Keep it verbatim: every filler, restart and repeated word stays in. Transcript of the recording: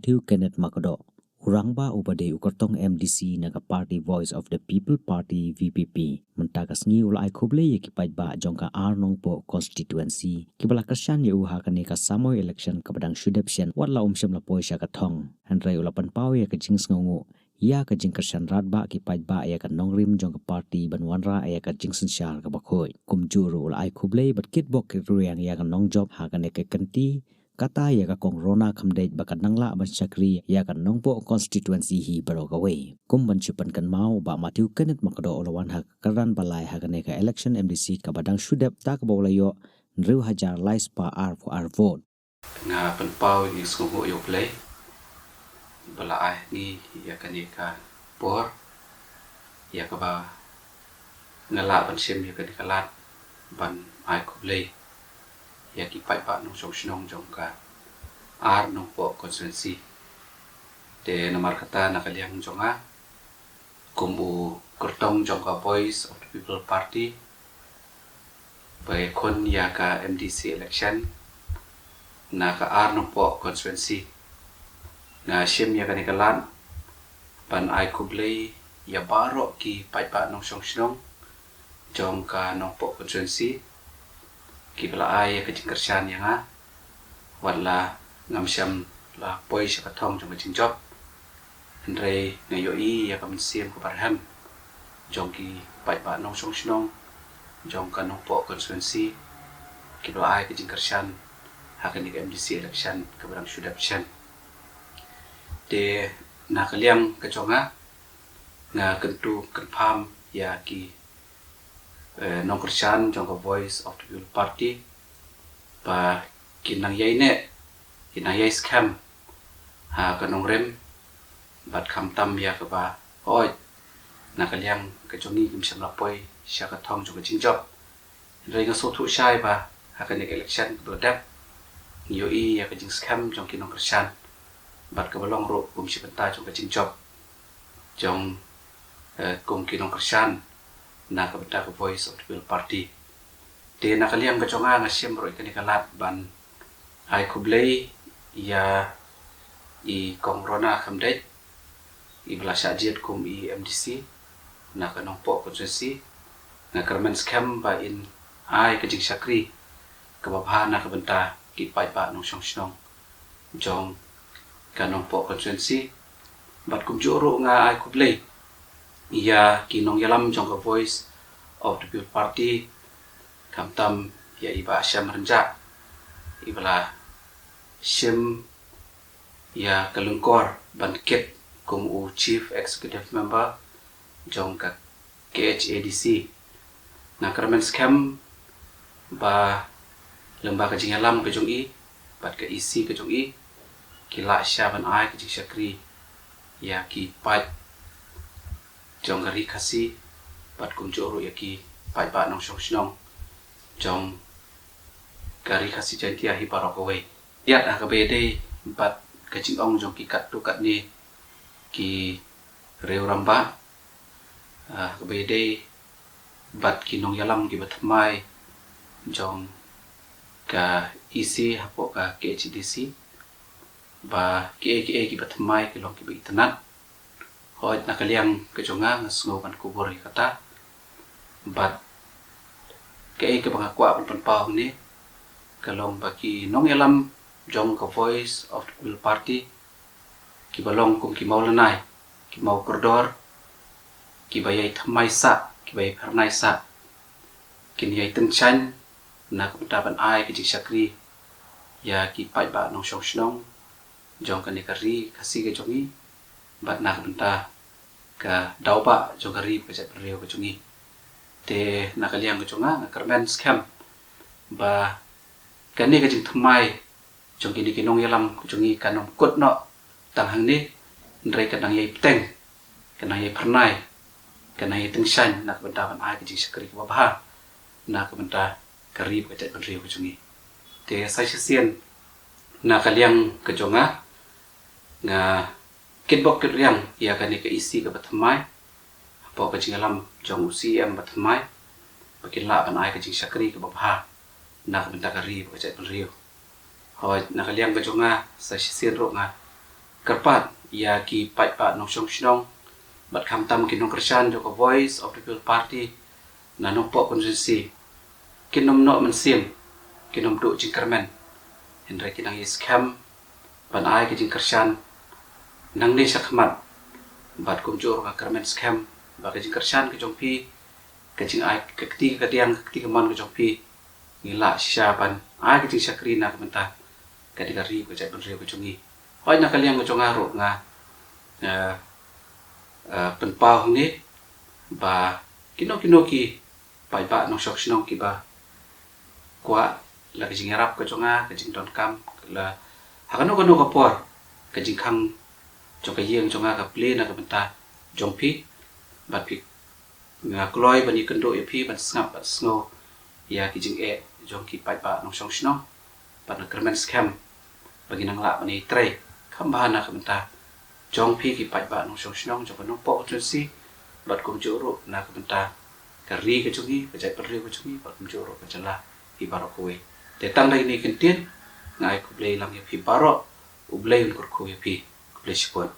Thew Kenneth Makdoh, u rangbah uba dei u kyrtong M D C na ka party Voice of the People Party, V P P, mynta ka sngi u la ai khublei ïa ki paidbah jong ka Ar Nongpoh constituency kiba la kyrshan ïa u ha kane ka samoi election kaba dang shu dep shen wat la um shym la poi sha ka thong. Hynrei u la pynpaw ïa ka jingsngewnguh ïa ka jingkyrshan radbah ki paidbah ïa ka nongrim jong ka party ban wanrah ïa ka jingsynshar kaba khuid. Kumjuh ruh u la ai khublei bad kitbok kitrwiang ïa ka nongjop ha kane ka kynti, kata ïa ka Kong Rona Khymdeit ba ka nang lah ban shakri ïa ka Nongpoh constituency hi baroh kawei. Kum ban shu pynkynmaw, Bah Matthew Kenneth Makdoh u la wan ha ka kyrdan ba lai ha kane ka election M D C kaba dang shu dep, ta kaba u la ïoh hynriew hajar lai spah arphew ar vote. Nga pynpaw ïa ka jingsngewnguh ïa U Blei ba la ai ngi ïa kane ka por ïa kaba nga lah ban shim ïa kane ka lad ban ai khublei ïa ki paidbah nongshong shnong jong ka Ar Nongpoh constituency. Te namar kata, na ka liang jong nga kum u kyrtong jong ka Voice of the People Party, ba ïakhun ïa ka M D C election na ka Ar Nongpoh constituency, nga shim ïa kane ka lad ban ai khublei ïa baroh ki paidbah nongshong shnong jong ka Nongpoh constituency kiba la ai ïa ka jingkyrshan ïa nga, wat la ngam shym la poi sha ka thong jong ka jingjop. Hynrei nga ïohi ïa ka mynsiem kaba rhem jong ki paidbah nongshong shnong jong ka Nongpoh constituency kiba la ai ka jingkyrshan ha kane ka M D C election kaba dang shu dep shen. Te na ka liang ka jong nga, nga kyntu kyrpad ïa ki, eh, nongkyrshan jong ka Voice of the People Party ba kin nang ïai neh, kin nang ïai skhem ha ka nongrim bad khamtam ïa kaba, hooid, na ka liang ka jong ngi kim shym la poi sha ka thong jong ka jingjop. Hynrei nga sngewthuh shai ba ha kane ka election kaba la dep, ngi ïohi ïa ka jingskhem jong ki nongkyrshan bad kaba long ruh kum shi bynta jong ka jingjop jong, eh, kum ki nongkyrshan na ka bynta ka Voice of the People Party. Te na ka liang ka jong nga, nga shim ruh ïa kane ka lad ban ai khublei ïa i Kong Rona Khymdeit, iba la shah jied kum i M D C na ka Nongpoh constituency. Nga kyrmen skhem ba in ai ka jingshakri kaba bha na ka bynta ki paidbah nongshong shnong jong ka Nongpoh constituency. Bad kumjuh ruh nga ai khublei ïa ki nongïalam jong ka Voice of the People Party, khamtam ïa i Bah Shem Rynjah, iba la shim ïa ka lyngkor ban kit kum u Chief Executive Member jong ka K H A D C. Nga kyrmen skhem ba lyngba ka jingïalam ka jong i bad ka E C ka jong i, ki lah shah ban ai ka jingshakri ïa ki paid jong ka Ri Khasi bad kumjuh ruh ïa ki paidbah nongshong shnong jong ka Ri Khasi Jaiñtia hi baroh kawei. Ïa, ha kaba ïadei bad ka jingong jong ki katto katne ki riew rangbah, ah, ha kaba ïadei bad ki nongïalam kiba thymmai jong ka E C hapoh ka K H A D C, ba kiei kiei kiba thymmai ki long kiba itynnad. Hooid, na ka liang ka jong nga, nga sngew ban kubur ïa kata. Bad kaei kaba nga kwah ban pynpaw hangne ka long ba ki nongïalam jong ka Voice of the People Party, kiba long kum ki mawlynnai, ki mawkordor, kiba ïai thymmai sah, kiba ïai phyrnai sah, kin ïai tyngshaiñ na ka bynta ban ai ka jingshakri ïa ki paidbah nongshong shnong jong kane ka Ri Khasi ka jong ngi, bad na ka bynta ka daw bah jong ka ri bad ka jaitbynriew ka jong ngi. Te na ka liang ka jong nga, nga kyrmen skhem ba kane ka jingthymmai jong kine ki nongïalam ka jong ngi kan ym kut noh tang hangne, hynrei kan nang ïai bteng, kan nang ïai phyrnai, kan nang ïai tyngshaiñ na ka bynta ban ai ka jingshakri kaba bha na ka bynta ka ri bad ka jaitbynriew ka jong ngi. Te sa shisien, na ka liang ka jong nga, nga kitbok kitrwiang ïa kane ka E C kaba thymmai hapoh ka jingïalam jong u C E M ba thymmai, ba kin lah ban ai ka jingshakri kaba bha na ka bynta ka ri bad ka jaitbynriew. Hooid, na ka liang ka jong nga, sa shisien ruh nga kyrpad ïa ki paidbah nongshong shnong bad khamtam ki nongkyrshan jong ka Voice of the People Party na Nongpoh constituency, kin ym noh mynsiem, kin ym duh jingkyrmen, hynrei ki nang ïa skhem ban ai ka jingkyrshan nangne shakhmat, bad kumjuh ruh ka kyrmen skhem ba ka jingkyrshan ka jong phi, ka jingai ka kti ka kadiang, ka kti kamon ka jong phi, ngi lah shisha ban ai ka jingshakri na ka bynta ka dei ka ri ka jaitbynriew ka jong ngi. Hooid, na ka liang ka jong nga ruh nga, eh, eh, pynpaw hangne ba kino kino ki paidbah nongshong shnong kiba kwah la ka jingïarap ka jong nga, ka jingdonkam la ha kano kano ka por, ka jingkhang jong ka ïing jong nga ka plie na ka bynta jong phi, bad phi, nga kloi ban ïakynduh ïa phi ban sngap ban sngew ïa ki jingeh jong ki paidbah nongshong shnong, bad nga kyrmen skhem ba ngin nang lah ban ïatrei kham bha na ka bynta jong phi ki paidbah nongshong shnong jong ka Nongpoh constituency, bad kumjuh ruh na ka bynta ka ri ka jong ngi, ka jaitbynriew ka jong ngi, bad kumjuh ruh ka jylla hi baroh kawei. Te tang da kine ki kyntien, nga ai khublei lang ïa phi baroh, U Blei un kyrkhu ïa phi. Khublei shibun.